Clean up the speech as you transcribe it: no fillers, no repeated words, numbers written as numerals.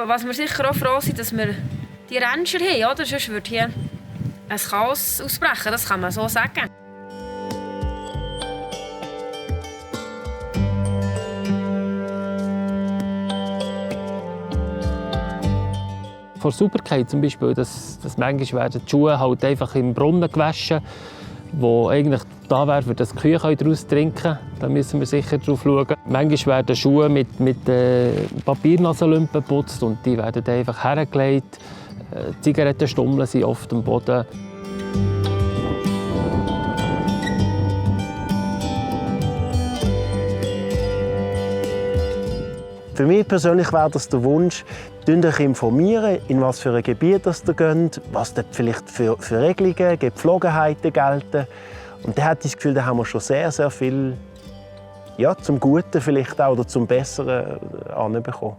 Was wir sicher auch froh sind, dass wir die Ranger haben, oder? Sonst würde hier ein Chaos ausbrechen, das kann man so sagen. Vor Sauberkeit zum Beispiel, dass manchmal werden die Schuhe halt einfach im Brunnen gewaschen, wo eigentlich da wäre, für das die Kühe daraus trinken können. Da müssen wir sicher drauf schauen. Manchmal werden Schuhe mit Papiernasenlümpen geputzt und die werden dann einfach hergelegt. Zigarettenstummel sind oft am Boden. Für mich persönlich wäre das der Wunsch, euch informieren, in was für ein Gebiet ihr geht, was dort vielleicht für Regelungen, Gepflogenheiten gelten. Und dann habe ich das Gefühl, da haben wir schon sehr, sehr viel zum Guten vielleicht auch oder zum Besseren anbekommen.